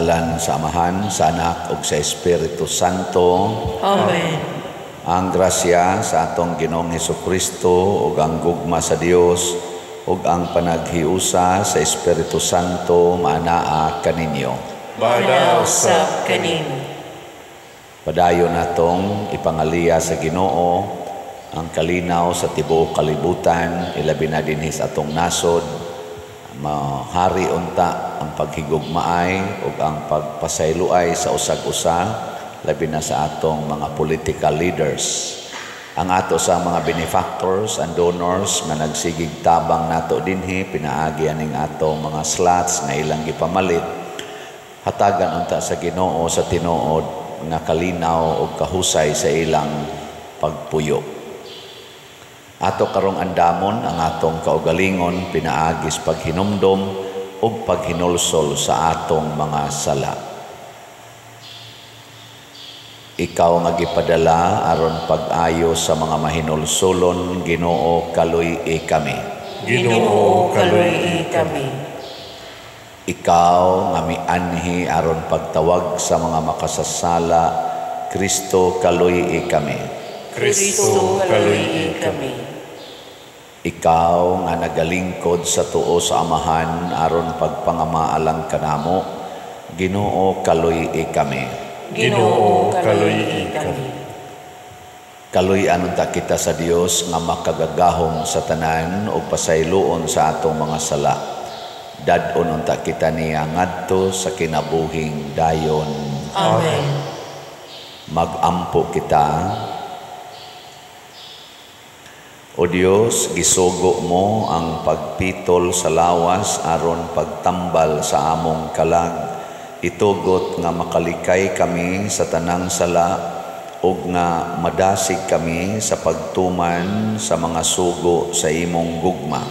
Sa ngalan sa Amahan, sa Anak ug sa Espiritu Santo. Amen. Ang grasya sa atong Ginoong Hesukristo ug ang gugma sa Dios ug ang panaghiusa sa Espiritu Santo maanaa kaninyo. Maanaa usab kanimo. Padayon natong ipangaliya sa Ginoo ang kalinaw sa tibuok kalibutan, ilabi na dinhi sa atong nasod. Mahari unta ang paghigugmaay ug ang pagpasayloay sa usag-usa, labi na sa atong mga political leaders. Ang ato sa mga benefactors and donors nga nagsigig tabang nato dinhi pinaagi aning atong mga slots nga ilang gipamalit, hatagan unta sa Ginoo sa tinuod nga kalinaw ug kahusay sa ilang pagpuyo. Ato karong andamon ang atong kaugalingon pinaagis paghinumdom ug paghinulsol sa atong mga sala. Ikaw nga gipadala aron pag-ayo sa mga mahinulsolon, Ginoo, kaluy-i kami. Ginoo, kaluy-i kami. Ikaw nga mianhi aron pagtawag sa mga makasasala, Kristo, kaluy-i kami. Kristo, kaluy-i kami. Ikaw nga nagalingkod sa tuo sa Amahan aron pagpangamaalang kanamo, Ginoo, kaluy-i kami. Ginoo, kaluy-i kami. Kaluy-an unta kita sa Dios nga makagagahom sa tanan ug pasayloon sa atong mga sala. Dad-on unta kita niya ngadto sa kinabuhing dayon. Amen. Magampo kita. O Dios, gisugo mo ang pagpitol sa lawas aron pagtambal sa among kalag. Itugot nga makalikay kami sa tanang sala ug nga madasig kami sa pagtuman sa mga sugo sa imong gugma.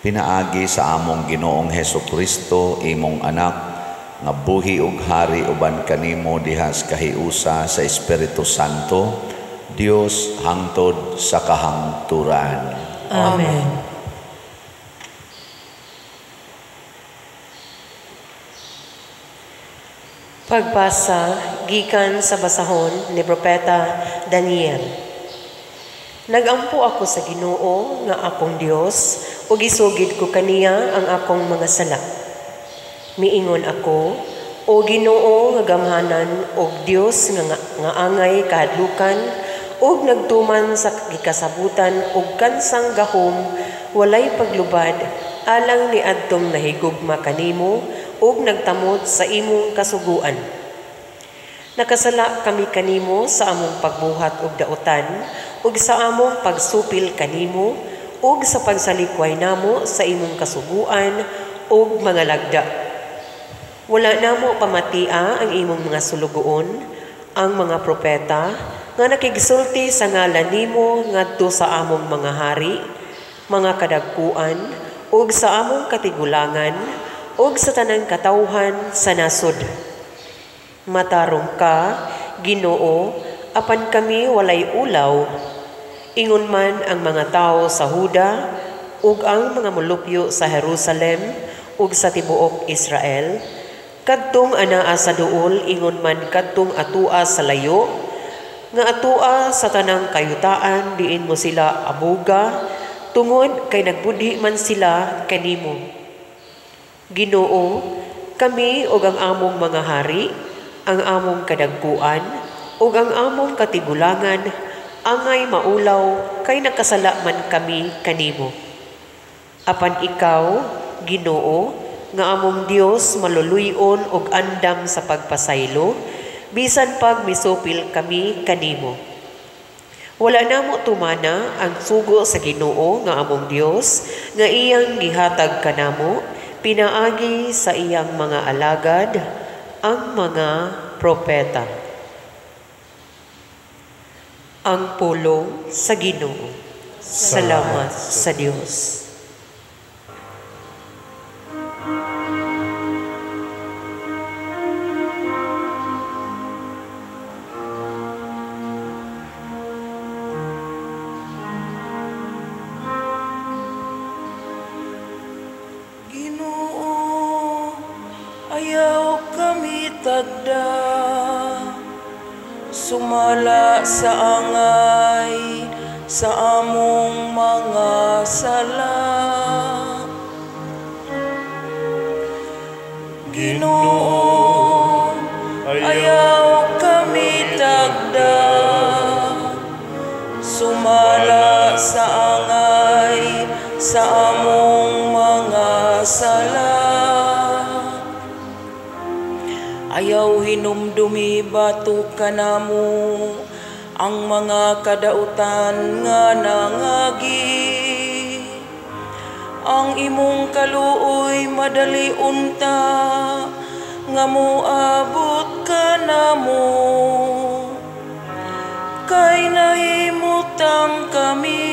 Pinaagi sa among Ginoong Hesukristo, imong anak, nga buhi ug hari uban kanimo diha sa kahiusa sa Espiritu Santo, Dios hangtod sa kahangturan. Amen. Pagbasa gikan sa basahon ni Propeta Daniel. Nagampo ako sa Ginoo nga akong Dios ug gisugid ko kaniya ang akong mga sala. Miingon ako, o Ginoo nga gamhanan ug Dios nga angay kahadlukan ug nagtuman sa gikasabutan ug kansang gahom walay paglubad alang ni adtong nahigugma kanimo ug nagtamod sa imong kasuguan. Nakasala kami kanimo sa among pagbuhat og dautan ug sa among pagsupil kanimo ug sa pagsalikway namo sa imong kasuguan ug mga lagda. Wala namo pamatia ang imong mga sulugoon, ang mga propeta nga nakigsulti sa ngalan nimo ngadto sa among mga hari, mga kadagkuan ug sa among katigulangan ug sa tanang katawhan sa nasod. Matarong ka, Ginoo, apan kami walay ulaw. Ingon man ang mga tawo sa Huda ug ang mga molupyo sa Jerusalem ug sa tibuok Israel, kadtong anaa sa duol ingon man kadtong atua sa layo, nga atua sa tanang kayutaan diin mo sila abuga, tungod kay nagbudhi man sila kanimo. Ginoo, kami ug ang among mga hari, ang among kadagkuan, ug ang among katigulangan, angay maulaw kay nakasala man kami kanimo. Apan ikaw, Ginoo, nga among Dios maluluy-on ug andam sa pagpasaylo, bisan pag misupil kami kanimo. Wala namo tumana ang sugo sa Ginoo nga among Dios nga iyang gihatag kanamo pinaagi sa iyang mga alagad, ang mga propeta. Ang pulong sa Ginoo. Salamat sa Dios. Ginoo, ayaw kami tagda, sumala sa angay sa among mga sala. Ginoo, ayaw kami tagda, sumala sa angay sa among mga sala. Ayaw hinumdumi batok kanamo ang mga kadautan nga nangagi. Ang imong kaluoy madali unta nga moabot kanamo. Kay nahimutang kami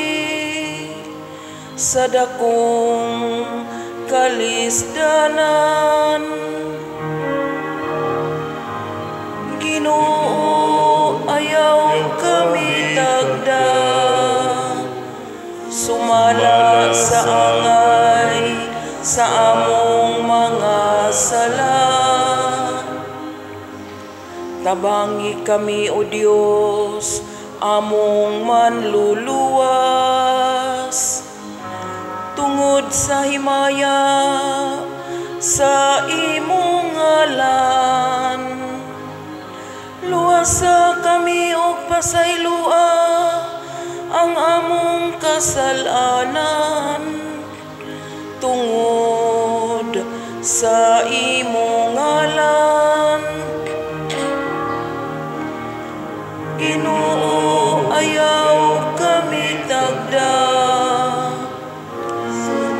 sa dakong kalisdanan. Ginoo, ayaw kami tagda, sumala sa angay sa among mga sala. Tabangi kami, O Dios, among manluluwas, tungod sa himaya sa imong ngalan. Luwasa kami og pasayloa ang among kasalanan, tungod sa imong ngalan. Ginoo, ayaw kami tagda,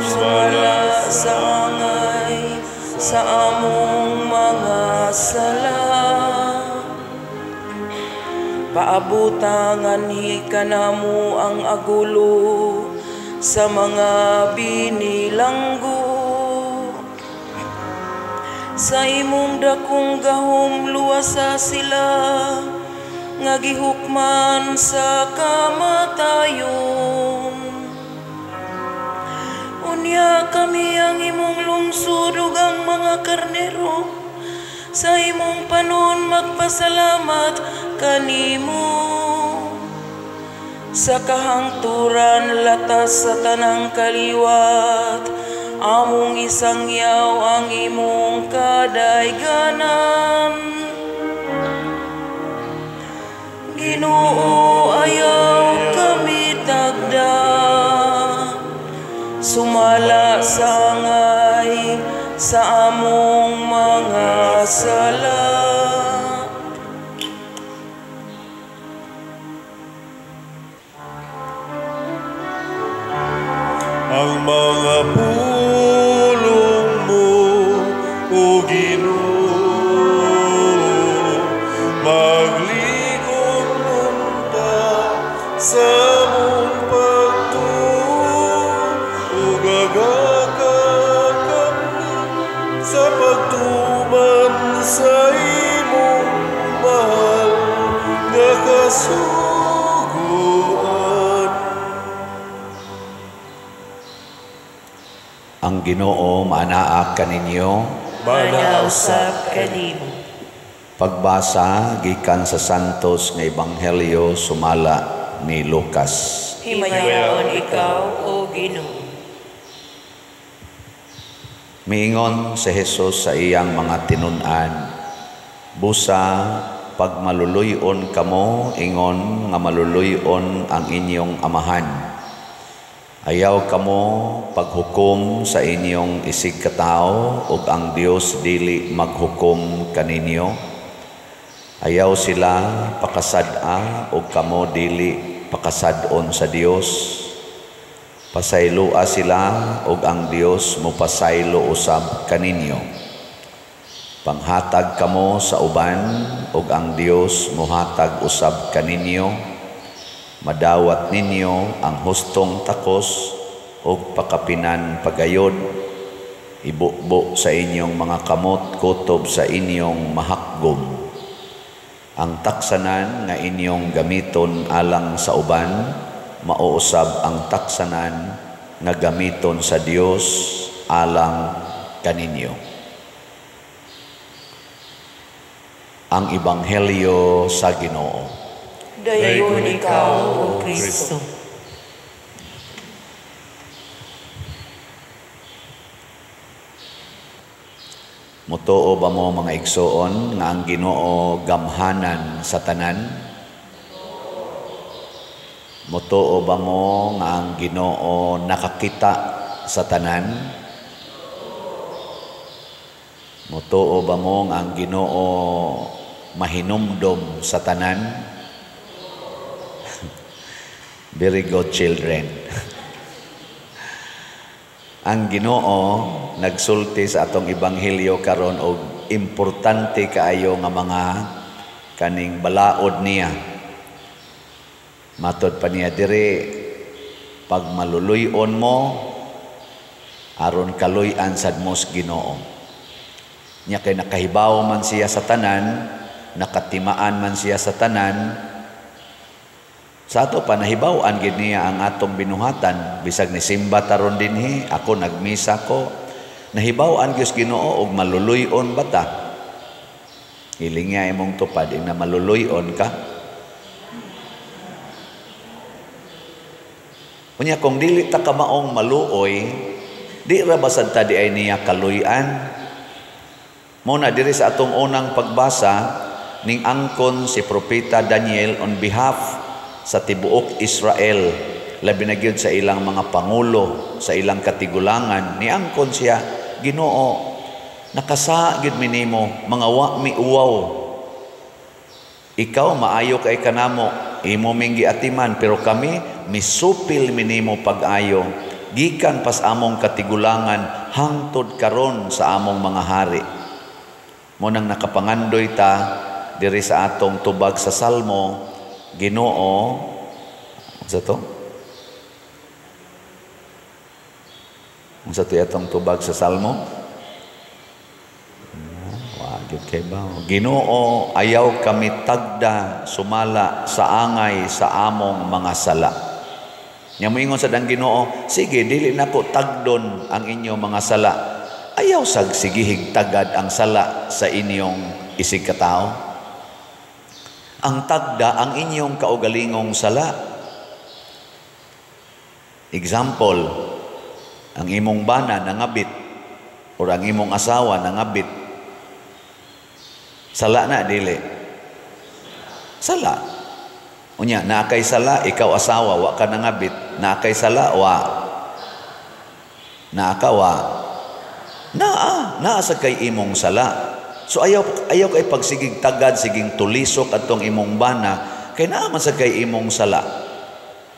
sumala sa angay sa among mga sala. Paabutangan kanamo ang agulo sa mga binilanggo. Sa imong dakong gahom luwasa sila nga gihukman sa kamatayon. Unya kami ang imong lungsod ug ang mga karnero sa imong panon magpasalamat kanimo. Sa kahangturan latas sa tanang kaliwat, among isangyaw ang imong kadayganan. Ginoo, ayaw kami tagda, sumala sa angay sa among mga sala. Ang mga pulong mo, O Ginoo, magligon unta sa among pagtuo, ug agaka kami sa pagtuman sa imong mahal nga kasuguan. Ang Ginoo maanaa kaninyo, Maanaa usab kanimo. Pagbasa gikan sa Santos nga Ebanghelyo sumala ni Lucas. Himayaon ikaw, o Ginoo. Miingon si Jesus sa iyang mga tinun-an, busa pagmaluluy-on kamo, ingon nga maluluy-on ang inyong amahan. Ayaw kamo paghukom sa inyong isig katao, ug ang Dios dili maghukom kaninyo. Ayaw sila pakasad-a, ug kamo dili pakasad-on sa Dios. Pasayloa sila, ug ang Dios mopasaylo usab kaninyo. Panghatag kamo sa uban, ug ang Dios mohatag usab kaninyo. Madawat ninyo ang hustong takos ug pakapinan pagayod. Ibubo sa inyong mga kamot, kutob sa inyong mahakgom. Ang taksanan nga inyong gamiton alang sa uban, mauusab ang taksanan nga gamiton sa Dios alang kaninyo. Ang Ebanghelyo sa Ginoo. Dayon ikaw, O Kristo. Mutuo ba mo mga igsoon nga ang Ginoo gamhanan sa tanan? Mutuo ba mo nga ang Ginoo nakakita sa tanan? Mutuo ba mo nga ang Ginoo mahinumdom sa tanan? Very good, children. Ang Ginoo nagsulti sa atong ebanghelyo karon og importante kaayo nga mga kaning balaod niya. Matod pa niya diri, pag maluluy-on mo aron kaluy-an sad mo sa Ginoo. Nya kay nakahibaw man siya sa tanan, nakatimaan man siya sa tanan. Sa ato pa nahibaw-an gid niya ang atong binuhatan, bisag ni simba taron dinhi, ako nagmisa ko, nahibaw-an gyud Ginoo og maluluy-on bata. Hiling niya imong tupad ing na maluluy-on ka. Unya kung dili ta kamaong maluoy, di ra basad ta di ay niya kaluy-an. Mo na diri sa atong unang pagbasa ning angkon si Propeta Daniel on behalf sa tibuok Israel, labi na gyud sa ilang mga pangulo, sa ilang katigulangan, niangkon siya, Ginoo, nakasa gyud mi nimo, mga wa mi uwaw. Ikaw maayo kay kanamo, imo ming giatiman, pero kami misupil mi nimo pag-ayo, gikan pas among katigulangan hangtod karon sa among mga hari. Mo nang nakapangandoy ta diri sa atong tubag sa Salmo, Ginoo, unsa to? Unsa to atong tubag sa Salmo? Wa gyud kay ba? Ginoo, ayaw kami tagda sumala sa angay sa among mga sala. Nya moingon sad ang Ginoo, sige dili nako tagdon ang inyong mga sala. Ayaw sag sigihig tagad ang sala sa inyong isig katao. Ang tagda ang inyong kaugalingong sala. Example, ang imong bana nangabit or ang imong asawa nangabit. Sala na dili? Sala. Unya naa kay sala, ikaw asawa wa ka nangabit, naa kay sala wa. Naa ka wa. Naa, naa sa kay imong sala. So ayaw kay pagsigig tagad, siging tulisok atong imong bana, kay naa man sa kay imong sala.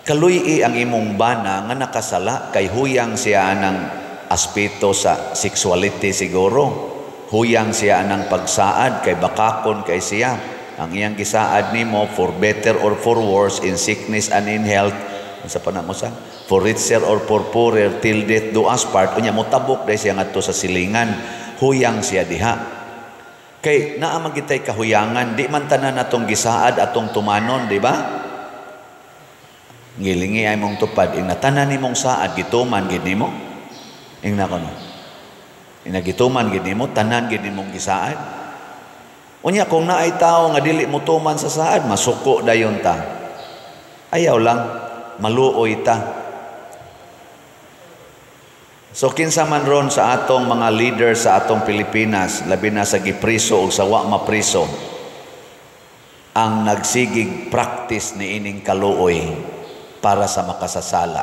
Kaluy-i ang imong bana nga nakasala, kay huyang siya anang aspeto sa sexuality siguro. Huyang siya anang pagsaad, kay bakakon kay siya. Ang iyang gisaad nimo, for better or for worse, in sickness and in health, unsa pa na mo sa? For richer or for poorer, till death do us part. Unya motabok dahil siya ngadto sa silingan. Huyang siya diha. Kay naa man gitay kahuyangan, di man tanan atong gisaad atong tumanon, di ba? Ngilingi ay mong tupad, ing natanan nimong saad gituman gid nimo. Ing nako no. Ing nagituman gid nimo, tanan gid nimong gisaad. Unya kung naay tawo nga dili mo tuman sa saad, masuko dayon ta. Ayaw lang, maluoy ta. So kinsa man ron sa atong mga leader sa atong Pilipinas, labi na sa gipriso o sa wa mapriso, ang nagsigig practice ni ining kaluoy para sa makasasala.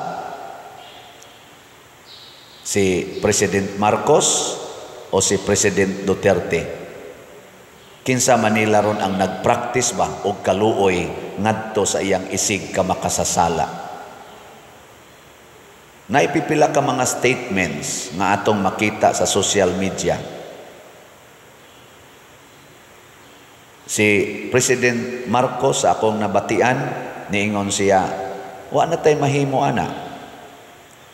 Si President Marcos o si President Duterte? Kinsa Manila ron ang nagpractice ba og kaluoy ngadto sa iyang isig ka makasasala? Naipipila ka mga statements nga atong makita sa social media. Si President Marcos, akong nabatian, niingon siya, wa na tay mahimo ana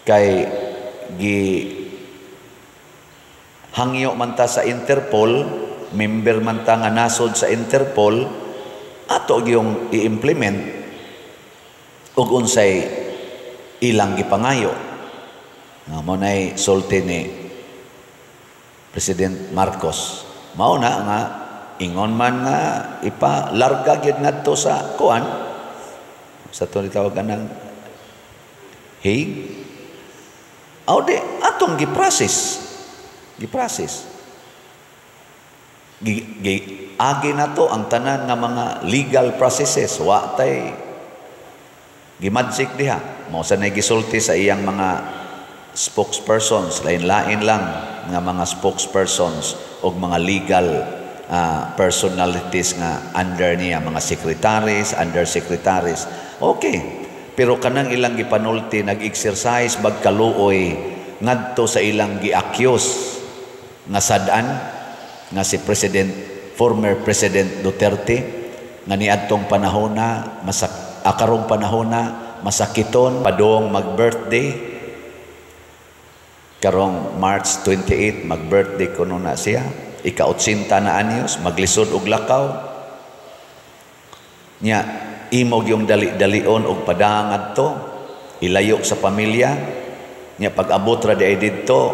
kay gi hangyo man ta sa Interpol, member man ta nga nasod sa Interpol, ato gyung i-implement og unsay ilang gipangayo. Nga mo nay sulti ni President Marcos. Mao na nga Ingon man nga ipalarga gyud ngadto sa kuan sa to tawag anang Hague. Aw di atong gi-process. Gi-process. Gi, gi agi nato ang tanan nga mga legal processes, wa tay gimadsik diha. Mao sa nay gisulti sa iyang mga spokespersons, lain-lain lang nga mga spokespersons og mga legal personalities nga under niya, mga secretaries, undersecretaries. Okay. Pero kanang ilang gipanulti, nag-exercise bagkaluoy ngadto sa ilang gi-accuse nga sad-an nga si President, former President Duterte, nga niadtong panahona masak akarong panahona masakiton padong mag-birthday karong March 28, mag-birthday kuno na siya, ika-80 na anyos, maglisod og lakaw nya. Imog yung dali-dalion og padang adto, ilayo sa pamilya nya. Pag-abot ra di ay didto,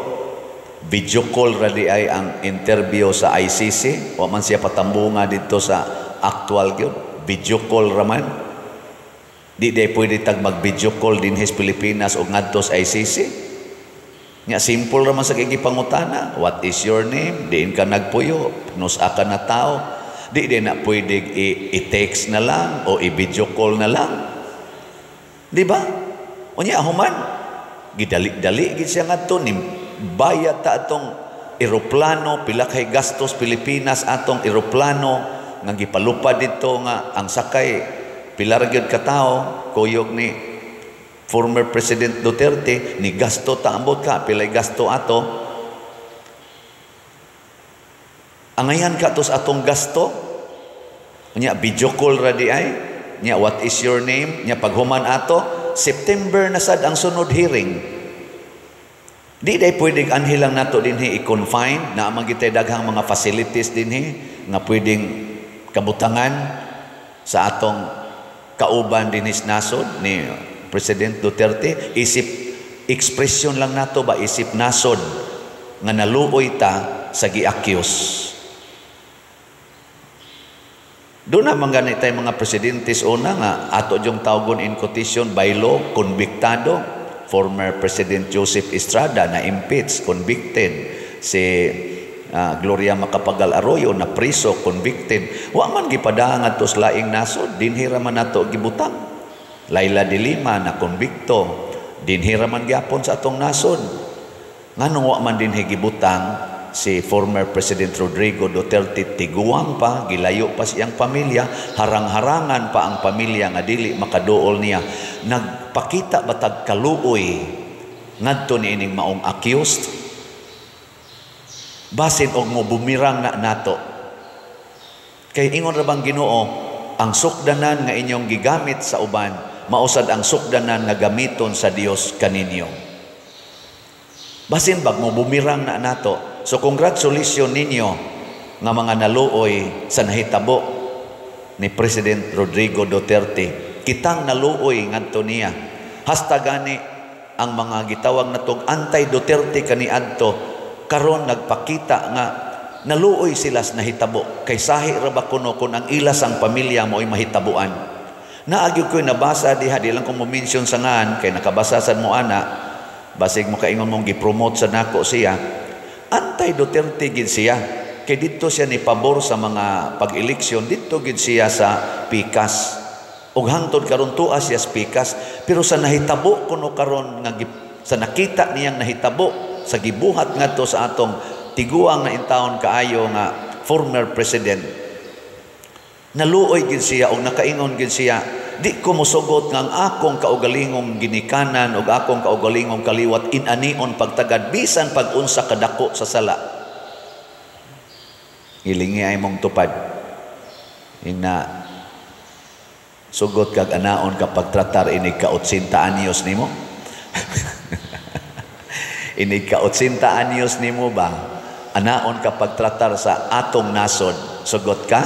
video call ra di ay ang interview sa ICC. Wa man siya patambunga didto sa actual gyud, video call ra man. Di day pwede tag mag video call dinhi sa Pilipinas og ngadto sa ICC nya. Simple ra man sa gipangutana, "What is your name? Diin ka nagpuyo? Nusa ka na tao?" Di din na pwede i-text na lang o i-video call na lang, di ba? Unya human gidali-dali gid siya ngadto, ni bayad ta atong eroplano, pila kay gastos Pilipinas atong eroplano nga gipalupad didto, nga ang sakay pila ra gyud ka tawo, kuyog ni former President Duterte. Ni gasto ta, ambot ka pilay gasto ato. Angayan ka tos atong gasto. Nya video call ra di ay nya, "What is your name?" Nya paghuman ato, September na sad ang sunod hearing. Di day pwedeng anhi lang nato dinhi i-confine na man gitay daghang mga facilities dinhi nga pwedeng kabutangan sa atong kauban dinhi sa nasod ni President Duterte. Isip expression lang nato ba, isip nasod nga naluoy ta sa gi-accuse. Doon na man gani tay mga presidentes una nga ato yung tawgon in quotation by law konbiktado. Former President Joseph Estrada na impeach, convicted. Si Gloria Macapagal Arroyo na priso, convicted. Wa man gipadang adto sa laing nasod, dinhi ra man nato gibutang. Leila de Lima na konbikto, dinhi ra man gyapon sa atong nasod. Nganong wa man dinhi gibutang si former President Rodrigo Duterte? Tiguang pa, gilayo pa siyang pamilya, harang-harangan pa ang pamilya nga dili makaduol niya. Nagpakita batag kaluoy ngadto ni ining maong accused? Basin og mo bumirang na nato. Kay ingon ra bang Ginoo, ang sukdanan nga inyong gigamit sa uban, mausad ang sukdanan nga gamiton sa Dios kaninyo. Basin bag mo bumirang na nato. So congratulations ninyo nga mga naluoy sa nahitabo ni President Rodrigo Duterte. Kitang naluoy ngadto niya. Hasta gani ang mga gitawag natog anti-Duterte kaniadto karon nagpakita nga naluoy sila sa nahitabo. Kay sahi ra ba kuno kun ang ilas ang pamilya mo ay mahitabuan. Naagyo ko'y nabasa diha, di lang ko mo mention sa ngan kay nakabasa sad mo ana, basig mo kaingon mong gi-promote sa nako siya. Anti-Duterte gid siya. Kay didto siya ni pabor sa mga pag-eleksyon, didto gid siya sa pikas. Ug hangtod karon tuwa siya sa pikas, pero sa nahitabo kuno karon nga sa nakita niyang nahitabo sa gibuhat ngadto sa atong tiguang na intawon kaayo nga former president, naluoy gid siya og nakaingon gid siya, "Di ko mosugot nga ang akong kaugalingong ginikanan ug akong kaugalingong kaliwat inanion pagtagad bisan pag-unsa kadako sa sala." Ilingi ay mong tupad. Ingna sugot kag anaon ka pagtratar inig ka 80 anyos nimo. Inig ka 80 anyos nimo ba? Anaon ka pagtratar sa atong nasod. Sugot ka?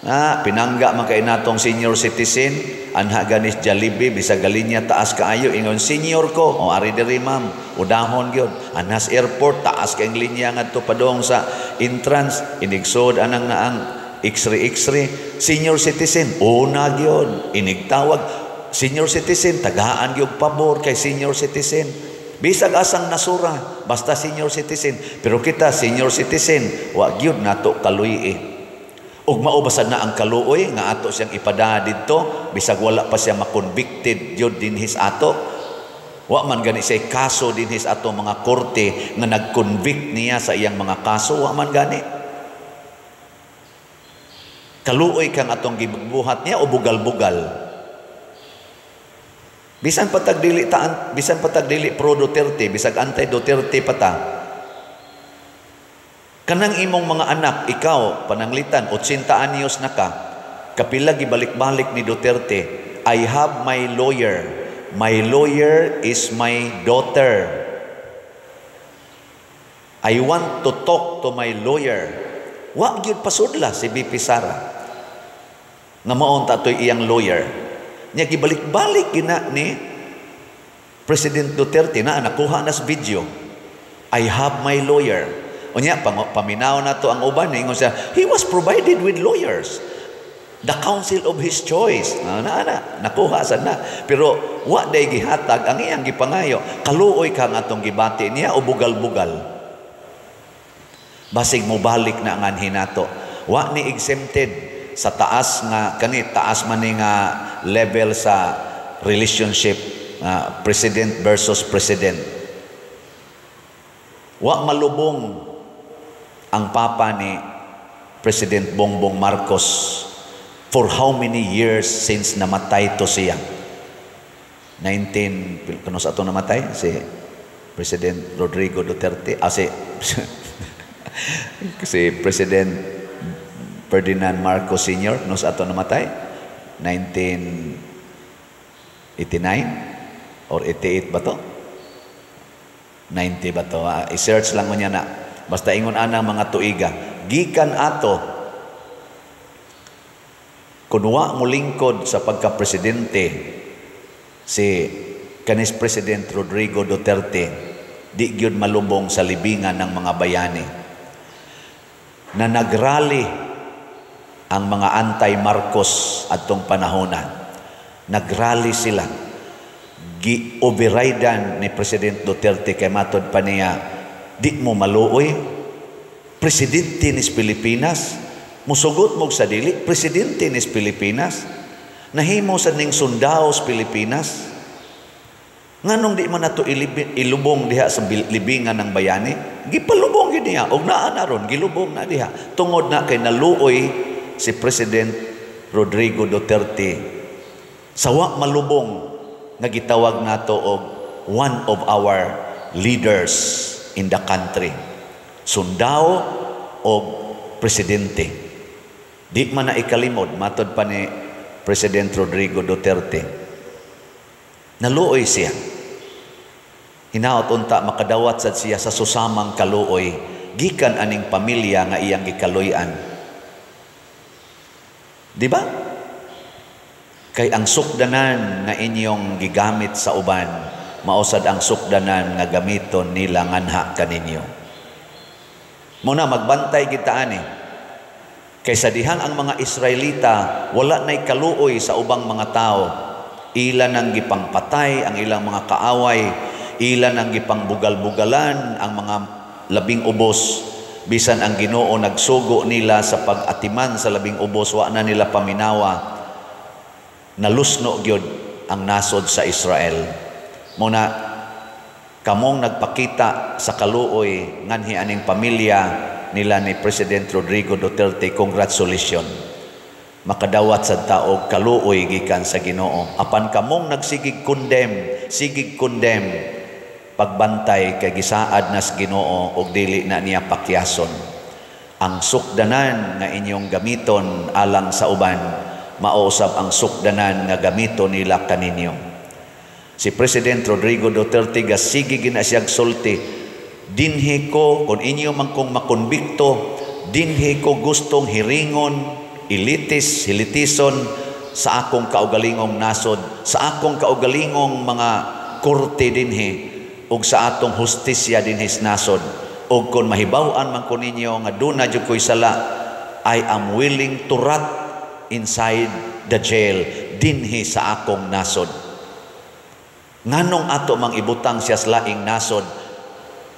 Na pinangga man kay natong senior citizen anha ganis Jollibee, bisag galinya taas kaayo, ingon, "Senior ko." "O, ari diri, ma'am, udahon gyud." Anhas airport, taas kay linya ngadto padong sa entrance, inigsod anang naang x-ray x-ray, senior citizen, una gyud. Inigtawag, senior citizen, tagaan gyud pabor kay senior citizen. Bisag asang nasura, basta senior citizen. Pero kita senior citizen, wa gyud nato kaluy. Ug mao basad na ang kaluoy nga ato siyang ipada didto bisag wala pa siya ma-convicted gyud dinhis ato. Wa man gani siya kaso dinhis ato mga korte nga nag-convict niya sa iyang mga kaso, wa man gani. Kaluoy kang atong gibuhat niya o bugal-bugal? Bisan patag dili taan, bisan patag dili pro Duterte, bisag anti Duterte pa ta. Kanang imong mga anak, ikaw, pananglitan, 80 anyos na ka, kapila gibalik-balik ni Duterte, "I have my lawyer. My lawyer is my daughter. I want to talk to my lawyer." Wa gyud pasudla si VP Sara nga maon ta to'y iyang lawyer. Nya gibalik-balik gina ni President Duterte na nakuha na sa video. "I have my lawyer." Unya, paminaw na to ang uban, ingon siya, he was provided with lawyers. The counsel of his choice. Na, na, na, nakuha sa na. Pero wa day gihatag ang iyang gipangayo. Kaluoy ka nga atong gibati niya o bugal-bugal? Basig mo balik na ang anhin nato. Wa ni exempted sa taas nga kani, taas man ni nga level sa relationship, president versus president. Wa malubong ang papa ni President Bongbong Marcos for how many years since namatay to siya. 19 kano sa ato namatay si President Rodrigo Duterte, si President Ferdinand Marcos Sr., no sa ato namatay 1989 or 88 ba to, 90 ba to? I-search lang mo niya na. Basta ingon ana mga tuiga gikan ato, kunwa mo lingkod sa pagka-presidente si kanis President Rodrigo Duterte, di gyud malubong sa libingan ng mga bayani na nagrally ang mga anti-Marcos adtong panahona. Nagrally sila, gi-overridean ni President Duterte kay matod pa niya, "Di mo maluoy, presidente nis Pilipinas, musugot mo sa dili, presidente nis Pilipinas, nahimo sa ning sundaos Pilipinas, nganong di man nato ilubong diha sa libingan ng bayani?" Gipalubong gid niya og naa na ron, gilubong na diha tungod na kay naluoy si President Rodrigo Duterte. Sawa malubong nga gitawag nato og one of our leaders in the country, sundao o presidente. Di man na ikalimod, matod pa ni President Rodrigo Duterte, naluoy siya. Hinaot unta makadawat sad siya sa susamang kaluoy gikan aning pamilya nga iyang gikaluy-an. Di ba? Kay ang sukdanan nga inyong gigamit sa uban, mausad ang sukdanan nga gamiton nila nganha kaninyo. Muna magbantay kita ani. Kaysa dihang ang mga Israelita wala na'y kaluoy sa ubang mga tao. Ila nang gipangpatay ang ilang mga kaaway, ila nang gipangbugal-bugalan ang mga labing ubos. Bisan ang Ginoo nagsugo nila sa pag-atiman sa labing ubos, wa na nila paminawa. Nalusno gyud ang nasod sa Israel. Muna kamong nagpakita sa kaluoy nganhi aning pamilya nila ni President Rodrigo Duterte, congratulations. Makadawat sa taog kaluoy gikan sa Ginoo. Apan kamong nagsigig condemn, sigig condemn, pagbantay kay gisaad nas Ginoo og dili na niya pakyason. Ang sukdanan nga inyong gamiton alang sa uban, mausab ang sukdanan nga gamiton nila kaninyo. Si President Rodrigo Duterte gasigi gina siyag sulti, "Dinhi ko, kung inyo man kong makonbikto, dinhi ko gustong hiringon ilitis, hilitison sa akong kaugalingong nasod, sa akong kaugalingong mga korte dinhi ug sa atong hustisya dinhi sa nasod. Ug kon mahibaw-an man ko ninyo nga duna jud ko'y sala, I am willing to rot inside the jail dinhi sa akong nasod. Nganong ato mang ibutang siya sa laing nasod?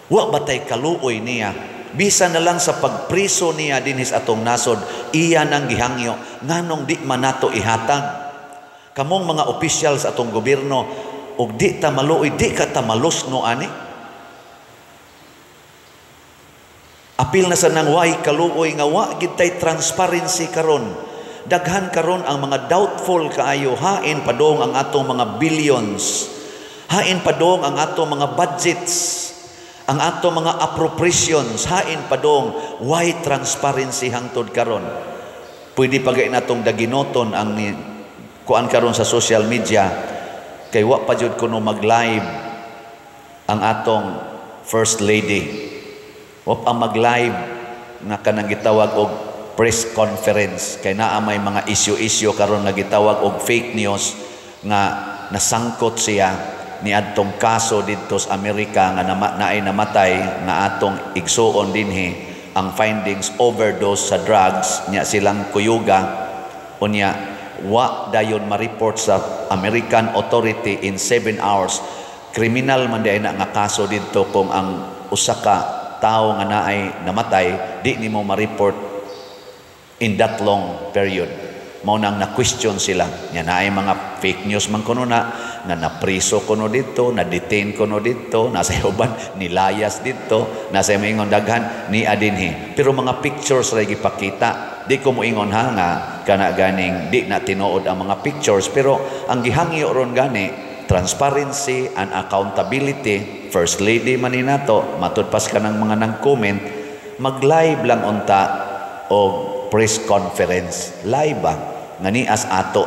Wa batay kaluoy niya? Bisan na lang sa pagpriso niya dinhi sa atong nasod, iya nang gihangyo. Nganong di man nato ihatag? Kamong mga opisyal sa atong gobyerno, og di ta maluoy, di ka ta malusno ani? Apil na sa nang way kaluoy nga wa gid tay transparency karon. Daghan karon ang mga doubtful kaayo, hain padong ang atong mga billions, hain padong ang atong mga budgets, ang atong mga appropriations, hain padong why transparency hangtod karon. Pwede pa gay natong daginoton ang kuan karon sa social media kay wa pa jud kuno mag-live ang atong first lady. Wa pa mag-live nga kanang gitawag og press conference kay naa may mga issue-issue karon nga gitawag og fake news nga nasangkot siya niadtong kaso didto sa Amerika nga naay namatay nga atong igsuon dinhi ang findings overdose sa drugs nya silang kuyuga unya wa dayon ma-report sa American authority in 7 hours. Kriminal man diay na nga kaso didto kung ang usa ka tawo nga naay namatay di nimo ma-report in that long period. Mao nang na-question sila. Nya naay mga fake news man kuno na nga napriso kuno didto, na-detain kuno didto, nasa uban nilayas didto, nasa maingon daghan ni adinhi. Pero mga pictures ra gipakita. Di ko moingon ha nga kana ganing di na tinuod ang mga pictures, pero ang gihangyo ron gani transparency and accountability. First lady man ni nato, matud pas kanang mga nang-comment, mag-live lang unta og press conference. Live ba? Nga nias ato.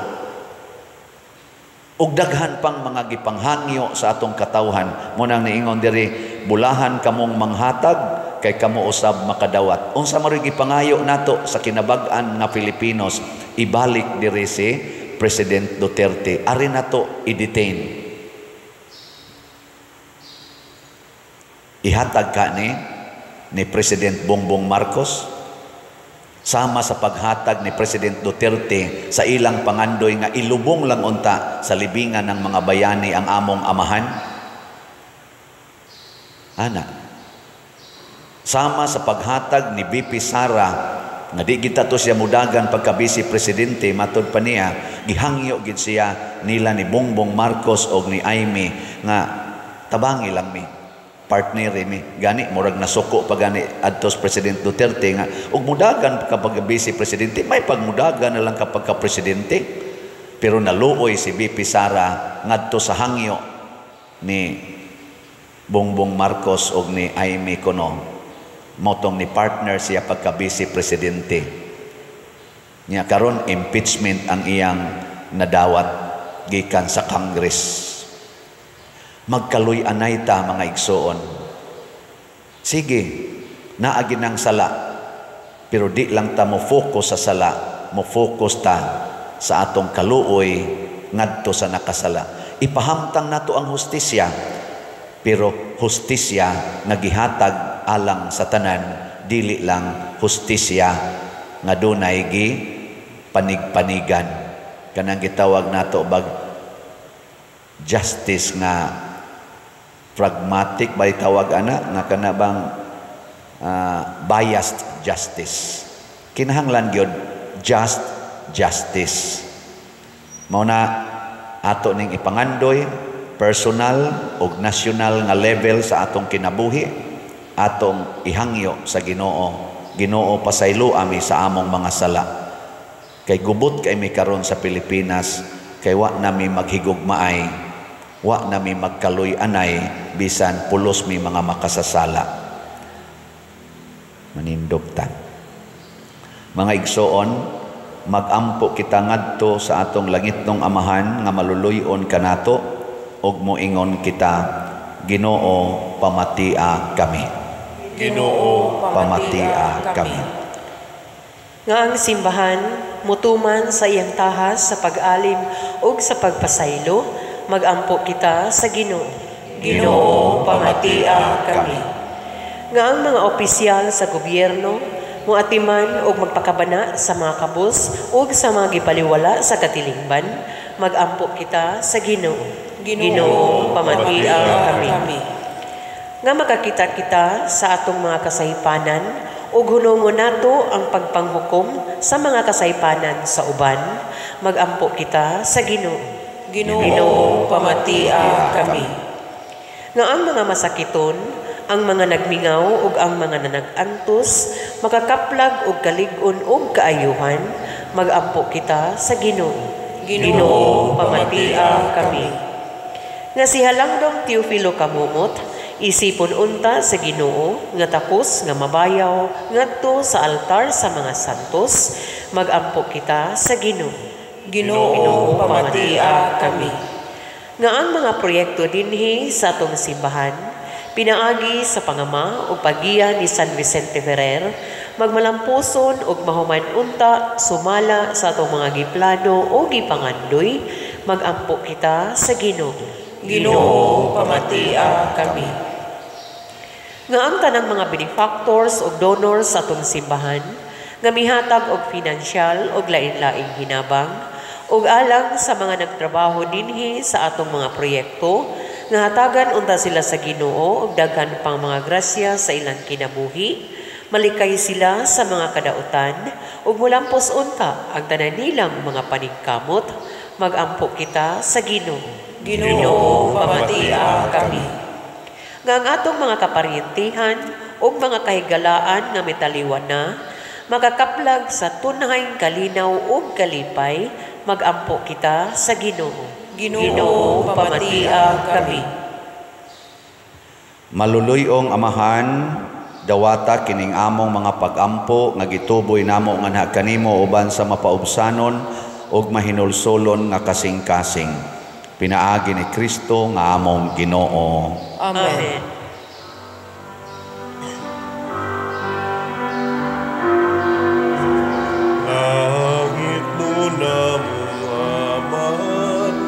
Ug daghan pang mga gipanghangyo sa atong katawhan. Mo nang niingon diri, bulahan kamong manghatag kay kamo usab makadawat. Unsa man gipangayo nato sa kinabag-an nga Filipinos, ibalik diri si President Duterte. Ari nato i-detain. Ihatag ka ni President Bongbong Marcos sama sa paghatag ni President Duterte sa ilang pangandoy nga ilubong lang unta sa libingan ng mga bayani ang among amahan. Ana. Sama sa paghatag ni BP Sara nga di kita to siya mudagan pagka vice presidente, matod pa niya gihangyo gid siya nila ni Bongbong Marcos og ni Aimee nga tabangi lang mi, partner mi. Gani murag nasuko pa gani adtos President Duterte nga og mudagan kapag vice presidente, may pagmudagan na lang kapag ka presidente. Pero naluoy si BP Sara ngadto sa hangyo ni Bongbong Marcos og ni Aimee kuno, motong ni partner siya pagka vice presidente. Nya karon impeachment ang iyang nadawat gikan sa Congress. Magkaluy-anay ta mga igsoon. Sige, naagi ng sala, pero di lang ta mo focus sa sala, mo focus ta sa atong kaluoy ngadto sa nakasala. Ipahamtang nato ang hustisya, pero hustisya nga gihatag alang sa tanan, dili lang hustisya nga dunay gi panigpanigan. Kanang gitawag nato bag justice nga pragmatic ba tawag ana nga kana bang biased justice. Kinahanglan gyud just justice. Mao na ato ning ipangandoy personal og national nga level sa atong kinabuhi, atong ihangyo sa Ginoo. Ginoo, pasaylo ami sa among mga sala. Kay gubot kay mi karon sa Pilipinas, kay wa nami maghigugmaay, wa nami magkaluy-anay, bisan pulos mi mga makasasala. Manindog ta. Mga igsoon, magampo kita ngadto sa atong langitnong Amahan nga maluluy-on kanato, ug moingon kita, Ginoo, pamatia kami. Ginoo, pamatia kami. Nga ang simbahan mutuman sa iyang tahas sa pag-alim ug sa pagpasaylo, magampo kita sa Ginoo. Ginoo, pamatia kami. Nga ang mga opisyal sa gobyerno moatiman og magpakabana sa mga kabus ug sa mga gipaliwala sa katilingban, magampo kita sa Ginoo. Ginoo, pamatia kami. Nga makakita kita sa atong mga kasaypanan ug hunongon nato ang pagpanghukom sa mga kasaypanan sa uban, magampo kita sa Ginoo. Ginoo, pamatia kami. Nga ang mga masakiton, ang mga nagmingaw ug ang mga nanag-antos, makakaplag og kalig-on ug kaayuhan, magampo kita sa Ginoo. Ginoo, pamatia kami. Nga si Halangdong Teofilo Camomot, isipon unta sa Ginoo nga takos nga mabayaw ngadto sa altar sa mga santos, magampo kita sa Ginoo. Ginoo, pamatia kami. Nga ang mga proyekto dinhi sa atong simbahan, pinaagi sa pangama o paggiya ni San Vicente Ferrer, magmalampuson ug mahuman unta sumala sa atong mga giplano o gipangandoy, magampo kita sa Ginoo. Ginoo, pamatia kami. Nga ang tanang mga benefactors o donors sa atong simbahan, nga mihatag og pinansyal og lain-laing hinabang, ug alang sa mga nagtrabaho dinhi sa atong mga proyekto, nga hatagan unta sila sa Ginoo og daghan pang mga grasya sa ilang kinabuhi, malikay sila sa mga kadautan, ug mulampos unta ang tanan nilang mga paningkamot, magampo kita sa Ginoo. Ginoo, pamatia kami. Nga ang atong mga kaparyentihan ug mga kahigalaan nga mitaliwan na, makakaplag sa tunhay kalinaw ug kalipay, magampo kita sa Ginoo. Ginoo, pamatia kami. Maluluyong Amahan, dawata kining among mga pagampo nga gituboy namo nganha kanimo uban sa mapaubsanon ug mahinulsolon nga kasing-kasing. Pinaagi ni Kristo nga among Ginoo. Amen. Amen. Langit mo namong Amahan,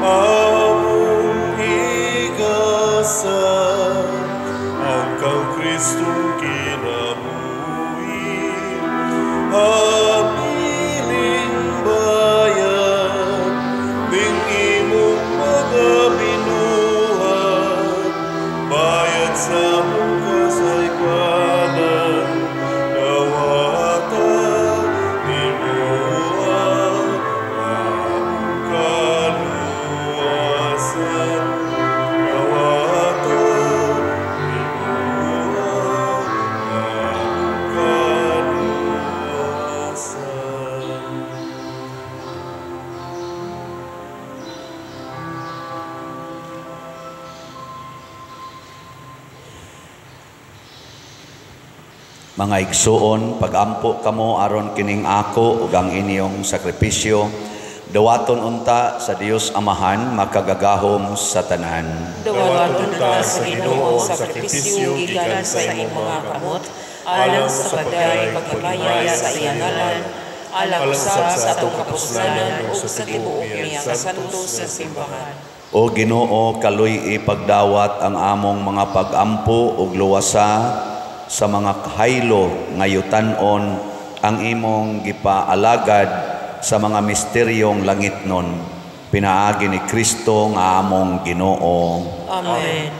among igasa, ang kang Kristong kinabuhi, habiling bayan, ning imong mga binuhat, bayad sa among kasaypanan, dawata nimo ang among kaluwasan. Dawata nimo ang among kaluwasan. Mga igsuon, pagampo kamo aron kining ako ug ang inyong sakripisyo, dawaton unta sa Dios Amahan makagagahom sa tanan. Dawaton unta sa Ginoo ang sakripisyo gikan sa imong mga kamot, alang sa pagday paghimaya sa iyang ngalan, alang usab sa atong kapuslanan ug sa tibuok niya kasantos sa simbahan. O Ginoo, kaluy-i pagdawat ang among mga pagampo ug luwasa sa mga haylo ngayutan-on ang imong gipaalagad sa mga misteryong langitnon. Pinaagi ni Kristo nga among Ginoo. Amen.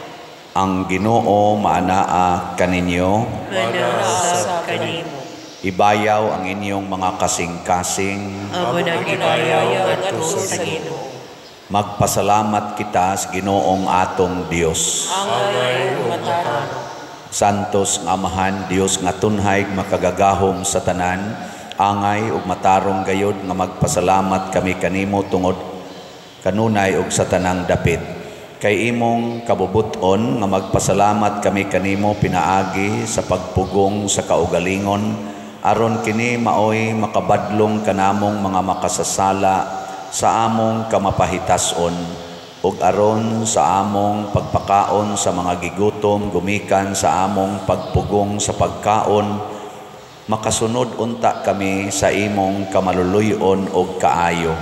Ang Ginoo maanaa kaninyo. Manasa kanimo. Ibayaw ang inyong mga kasing-kasing. Amo nang ibayaw ngadto sa Ginoo. Magpasalamat kita sa Ginoong atong Dios. Angay ug matarong. Santos nga Amahan, Dios nga tunhay makagagahom sa tanan, angay ug matarong gayod nga magpasalamat kami kanimo tungod kanunay ug sa tanang dapit. Kay imong kabubut-on nga magpasalamat kami kanimo pinaagi sa pagpugong sa kaugalingon, aron kini maoy makabadlong kanamong mga makasasala sa among kamapahitason, ug aron sa among pagpakaon sa mga gigutom gumikan sa among pagpugong sa pagkaon, Makasunod unta kami sa imong kamaluluyon og kaayo,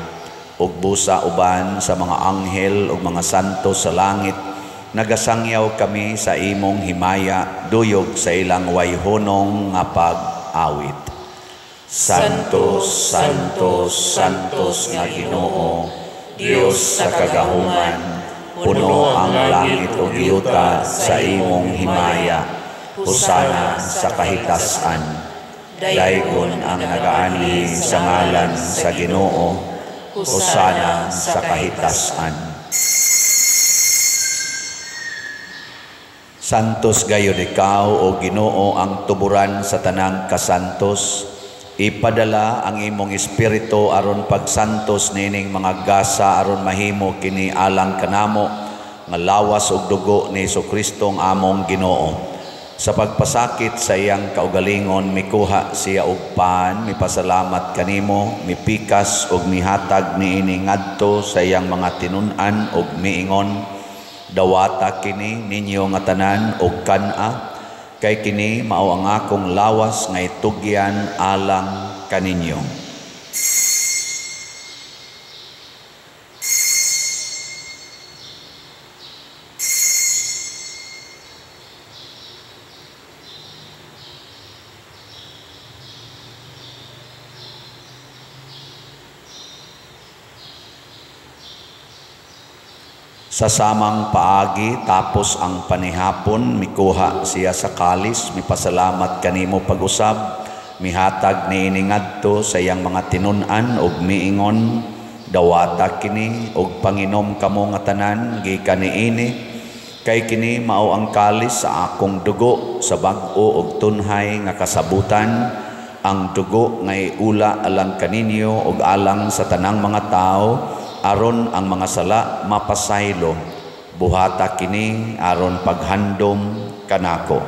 ug busa uban sa mga anghel ug mga santo sa langit, nagasangyaw kami sa imong himaya, duyog sa ilang wayhunong nga pag-awit. Santo, Santo, Santos nga Ginoo, Dios sa kagahuman, puno ang langit ug yuta sa imong himaya. Hosana sa kahitasan. Daygon ang nagaanhi sa ngalan sa Ginoo. Hosana sa kahitasan. Santos gayud ikaw, o Ginoo, ang tuburan sa tanang kasantos. Ipadala ang imong espiritu aron pagsantos nining mga gasa aron mahimo kini alang kanamo nga lawas ug dugo ni Hesukristo ang among Ginoo. Sa pagpasakit sa iyang kaugalingon, mikuha siya og pan, mipasalamat kanimo, mipikas ug mihatag niini ngadto sa iyang mga tinun-an ug miingon, dawata kini ninyo nga tanan og kan-a, kay kini mao ang akong lawas nga itugyan alang kaninyo. Sa samang paagi, tapos ang panihapon, mikuha siya sa kalis, mipasalamat kanimo pag-usab, mihatag niini ngadto sa iyang mga tinun-an ug miingon, dawata kini ug panginom kamo nga tanan gikan niini, kay kini mao ang kalis sa akong dugo sa bag-o ug tunhay nga kasabutan, ang dugo nga iula alang kaninyo ug alang sa tanang mga tawo, aron ang mga sala mapasaylo. Buhata kini aron paghandom kanako.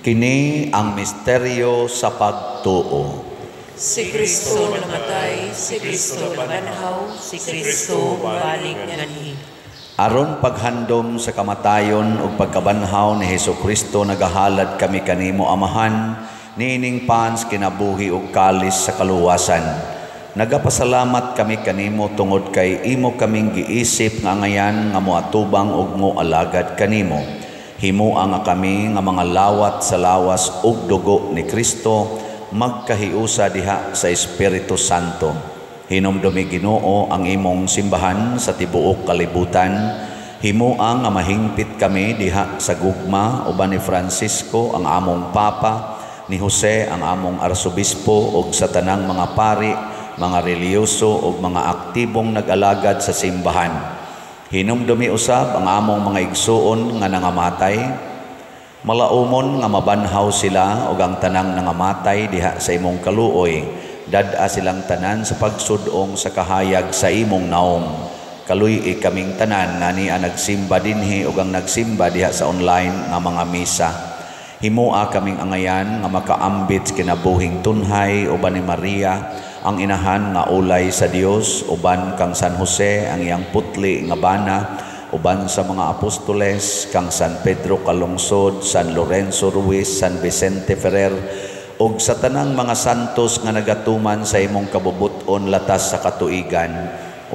Kini ang misteryo sa pagtuo. Si Kristo namatay, si Kristo nabanhaw, si Kristo balik nganhi. Aron paghandom sa kamatayon ug pagkabanhaw ni Hesukristo, nagahalad kami kanimo, Amahan, niining pans kinabuhi ug kalis sa kaluwasan. Nagapasalamat kami kanimo tungod kay imo kaming giisip nga angayan nga moatubang ug moalagad kanimo. Himoa nga kami nga mga lawat sa lawas ug dugo ni Kristo magkahiusa diha sa Espiritu Santo. Hinumdumi, Ginoo, ang imong simbahan sa tibuok kalibutan. Himoa nga mahingpit kami diha sa gugma uban ni Francisco ang among Papa, ni Jose ang among Arsobispo, ug sa tanang mga pari, mga relihiyoso ug mga aktibong nag-alagad sa simbahan. Hinumdumi usab ang among mga igsuon nga nangamatay. Malaumon nga mabanhaw sila ug ang tanang nangamatay diha sa imong kaluoy. Dad-a silang tanan sa pagsudong sa kahayag sa imong naong. Kaluy-i kaming tanan nga niya nagsimba dinhi ug ang nagsimba diha sa online nga mga misa. Himoa kaming angayan nga makaambit kinabuhing tunhay uban ni Maria ang inahan nga ulay sa Dios, uban kang San Jose ang iyang putli nga bana, uban sa mga apostoles kang San Pedro Calungsod, San Lorenzo Ruiz, San Vicente Ferrer, ug sa tanang mga santos nga nagatuman sa imong kabubut-on latas sa katuigan.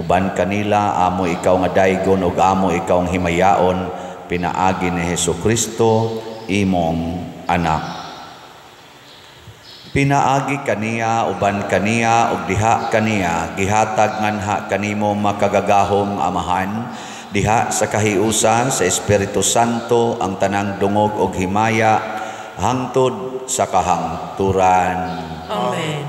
Uban kanila amo ikaw nga daygon ug amo ikaw ang himayaon, pinaagi ni Hesukristo imong anak. Pinaagi kaniya, uban kaniya, ug diha kaniya, gihatag nganha kanimo makagagahom Amahan, diha sa kahiusa sa Espiritu Santo ang tanang dungog og himaya hangtod sa kahangturan. Amen.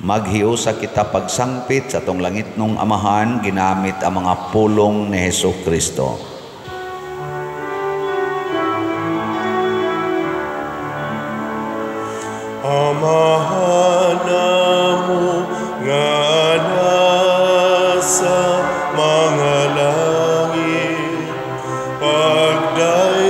Maghiusa kita pagsangpit sa atong langitnong Amahan ginamit ang mga pulong ni Hesukristo. Amahan namo nga nasa mga langit, pagdaygon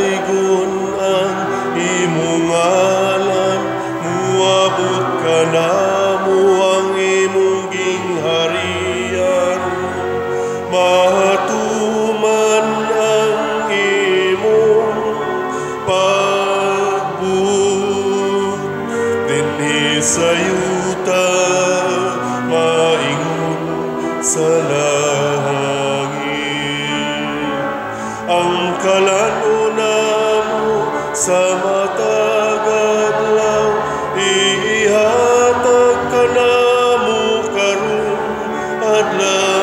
Matuman ang imong pagbuot dinhi sa yuta, maingon sa langit. Ang kalan-on namo sa matag adlaw, ihatag kanamo karong adlaw.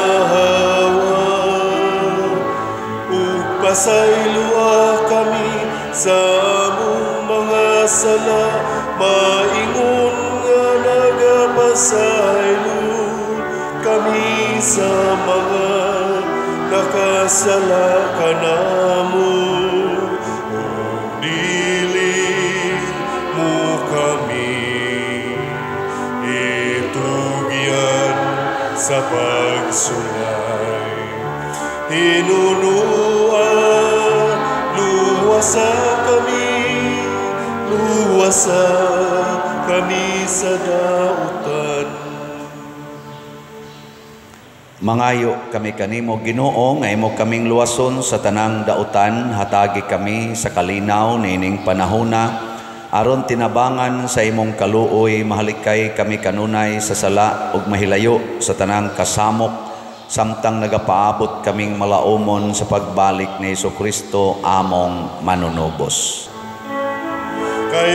Ug pasayloa kami sa among mga sala, maingon nga nagapasaylo kami sa mga nakasala kanamo. Ug dili mo kami itugyan sa pagsulay. Hinunua, luwasa kami, luwasa kami sa dautan. Mangayo kami kanimo, Ginoo, nga imo kaming luwason sa tanang dautan, hatagi kami sa kalinaw niining panahona, aron tinabangan sa imong kaluoy, mahalikay kami kanunay sa sala ug mahilayo sa tanang kasamok, samtang nagapaabot kaming malaumon sa pagbalik ni Hesukristo among manunubos. Kay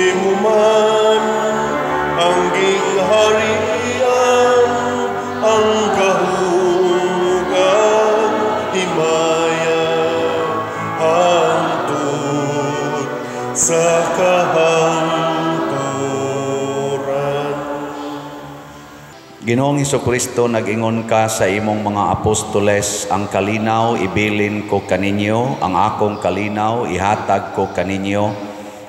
imo man ang gingharian, ang kahugang himaya, hangtod sa kahangturan. Ginoong Hesukristo, nag-ingon ka sa imong mga apostoles, ang kalinaw ibilin ko kaninyo, ang akong kalinaw ihatag ko kaninyo.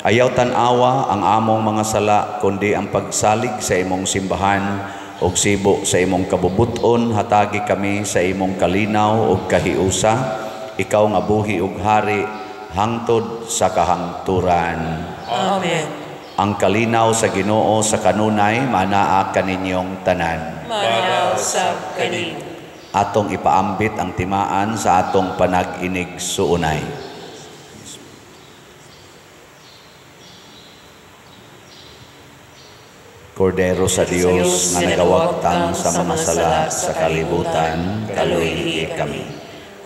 Ayaw tan-awa ang among mga sala, kundi ang pagsalig sa imong simbahan ug sibo sa imong kabubuton, hatagi kami sa imong kalinaw ug kahiusa. Ikaw nga buhi ug hari hangtod sa kahangturan. Amen. Ang kalinaw sa Ginoo sa kanunay manaa kaninyong tanan. Manaa usab kanimo. Atong ipaambit ang timaan sa atong panag-inig suunay. Kordero sa Dios nga nagawagtang sa mga sala sa kalibutan, kaluoyi kami.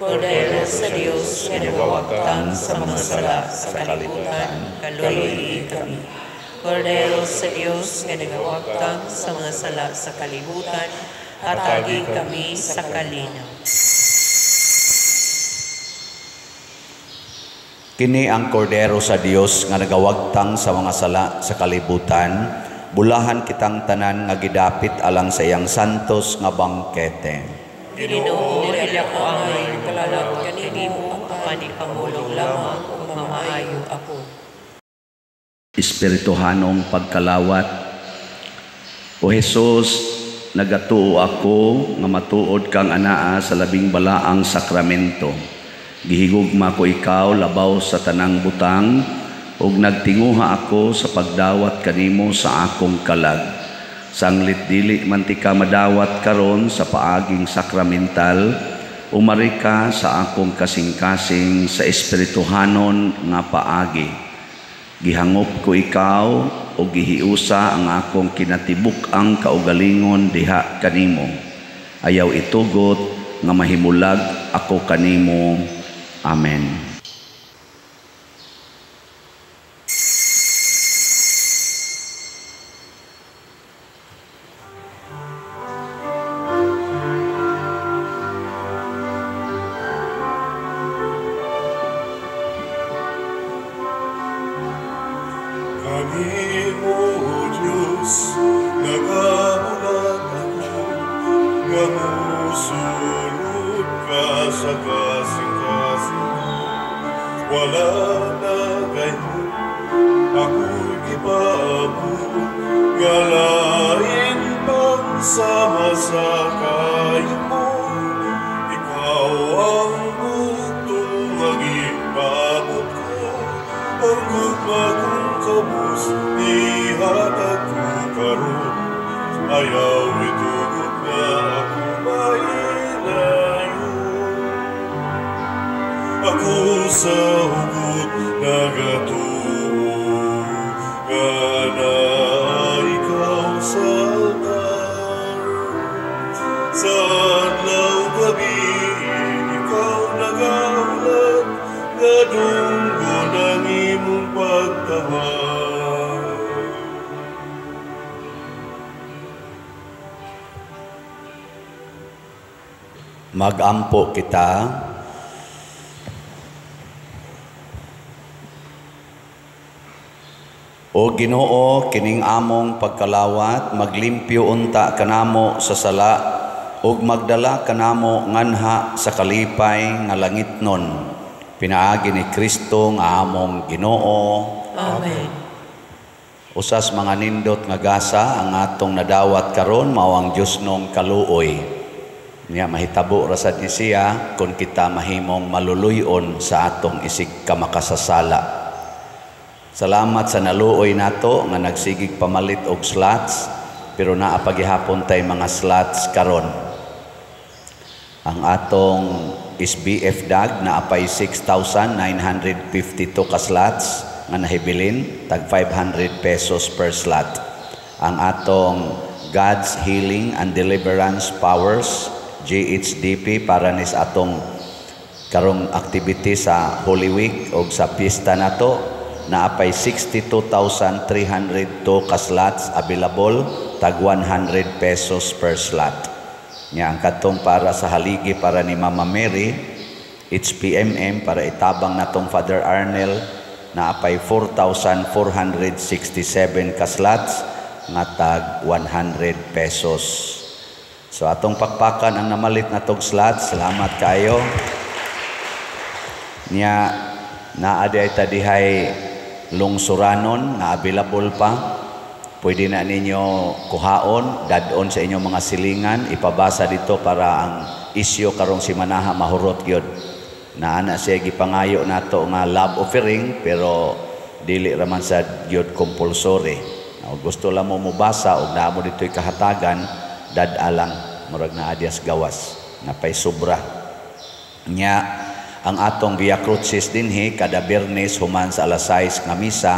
Kordero sa Dios nga nagawagtang sa mga sala sa kalibutan, kaluoyi kami. Kordero sa Dios nga nagawagtang sa mga sala sa kalibutan, hatagi kami sa kalinaw. Kini ang Kordero sa Dios nga nagawagtang sa mga sala sa kalibutan, bulahan kitang tanan nga gidapit alang sa iyang santos nga bangkete. Ginoo, dili ako angay kalalot kanimo, apan ipamulong lamang ug mamaayo ako. Espirituhanong pagkalawat. O Jesus, nagatuo ako nga matuod kang anaa sa labing balaang sakramento. Gihigugma ko ikaw labaw sa tanang butang, ug nagtinguha ako sa pagdawat kanimo sa akong kalag. Sanglit dili man ti ka madawat karon sa paaging sakramental, umari ka sa akong kasing-kasing sa espirituhanon nga paagi. Gihangop ko ikaw o gihiusa ang akong kinatibuk-ang kaugalingon diha kanimo. Ayaw itugot nga mahimulag ako kanimo. Amen. Kanimo, Diyos, nagahulat ako, nga musulod ka sa kasing-kasing ko. Wala na kayo, ako'y gipaabot, nga lain pang sama sa kayo mo. Ikaw ang bugtong nga gipaabot ko, ang gugma kong kabus, ihatag ko karon. Ayaw itugot nga ako mahilayo. sa hugot nagatuo nga naa ikaw sa altar. Sa adlaw gabi ikaw nagahulat nga dunggon ang imong pagtawag. Magampo kita. O Ginoo, kining among pagkalawat, maglimpyo unta kanamo sa sala ug magdala kanamo nganha sa kalipay nga langitnon. Pinaagi ni Kristo nga among Ginoo. Amen. Usas mga nindot nga gasa ang atong nadawat karon mao ang Dios nong kaluoy. Nya mahitabo ra sad ni siya kun kita mahimong maluluyon sa atong isig kamakasasala. Salamat sa naluoy nato nga nagsigig pamalit og slots, pero naa pagihapon tay mga slots karon. Ang atong SBF DAG naapay 6,952 ka slots nga nahibilin, tag 500 pesos per slot. Ang atong God's Healing and Deliverance Powers GHDP para nis atong karong activity sa Holy Week og sa piyesta nato naapay 62,302 ka slots available, tag 100 pesos per slot. Nya ang katong para sa haligi para ni Mama Mary HPMM para itabang natong Father Arnel naapay 4,467 ka slots nga tag 100 pesos. So atong pakpakan ang namalit na tog slots. Salamat kayo. Nya naa di ay tadihay lungsuranon nga available pa. Pwede na ninyo kuhaon, dadon sa inyong mga silingan, ipabasa dito para ang isyo karong simanaha mahurot gyud. Naa na siya gipangayo nato nga love offering pero dili ra man sad gyud compulsory. O gusto lang mo mobasa og naa mo dito'y kahatagan, dad-a lang murag naa dias gawas napay sobra. Nya ang atong Via Crucis dinhi kada Biyernes human sa alas 6 nga misa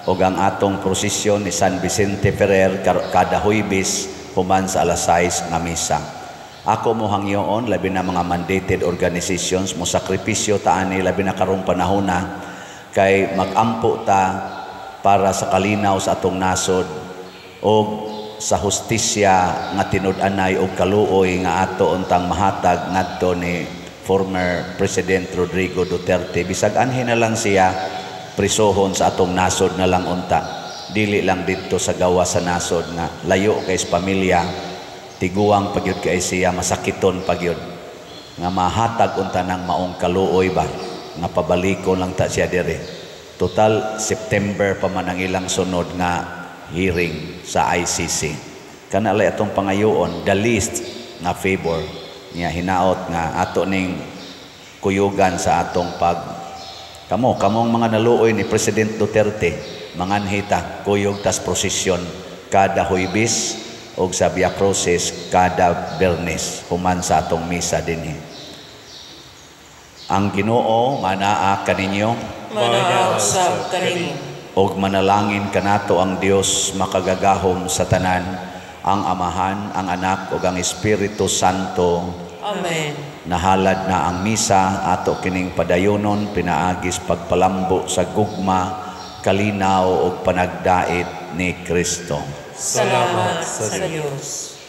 ug ang atong prosesyon ni San Vicente Ferrer kada Huwebes human sa alas 6 nga misa. Ako mo hangyoon labi na mga mandated organizations mo sakripisyo ta ani labi na karong panahona kay magampo ta para sa kalinaw sa atong nasod og sa hustisya nga tinud-anay og kaluoy nga ato untang mahatag ngadto ni former President Rodrigo Duterte. Bisag anhi na lang siya prisohon sa atong nasod na lang unta, dili lang didto sa gawas sa nasod nga layo kay sa pamilya, tiguang pagyud kay siya, masakiton pagyud nga mahatag unta ng maong kaluoy ba nga pabalikon lang ta siya diri. Total September pa man ang ilang sunod nga hearing sa ICC. Kana lay atong pangayoon, the least nga favor niya hinaot nga ato ning kuyugan sa atong pag kamo kamong mga naluoy ni President Duterte, manganhita kuyog tas prosesyon kada Huwebes og sa Via Crucis kada Biyernes human sa atong misa dinhi. Ang Ginoo manaa kaninyo, manaa usab kanimo, og manalangin kanato ang Dios makagagahom sa tanan, ang Amahan, ang Anak ug ang Espiritu Santo. Amen. Nahalad na ang misa ato kining padayonon pinaagis pagpalambo sa gugma, kalinaw ug panagdait ni Kristo. Salamat sa Dios.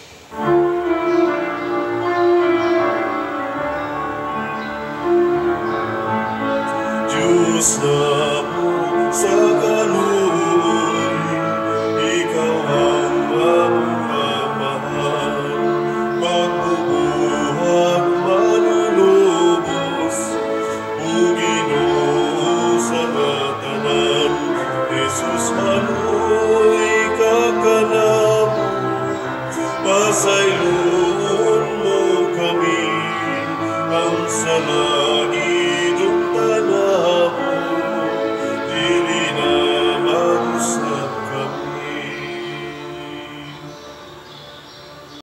Diyos na mo sa kaluoy, ikaw ang among Amahan, magbubuhat manunubos, o Ginoo sa katanan, Jesus manoy kakanamo, pasayloon mo kami, ang sala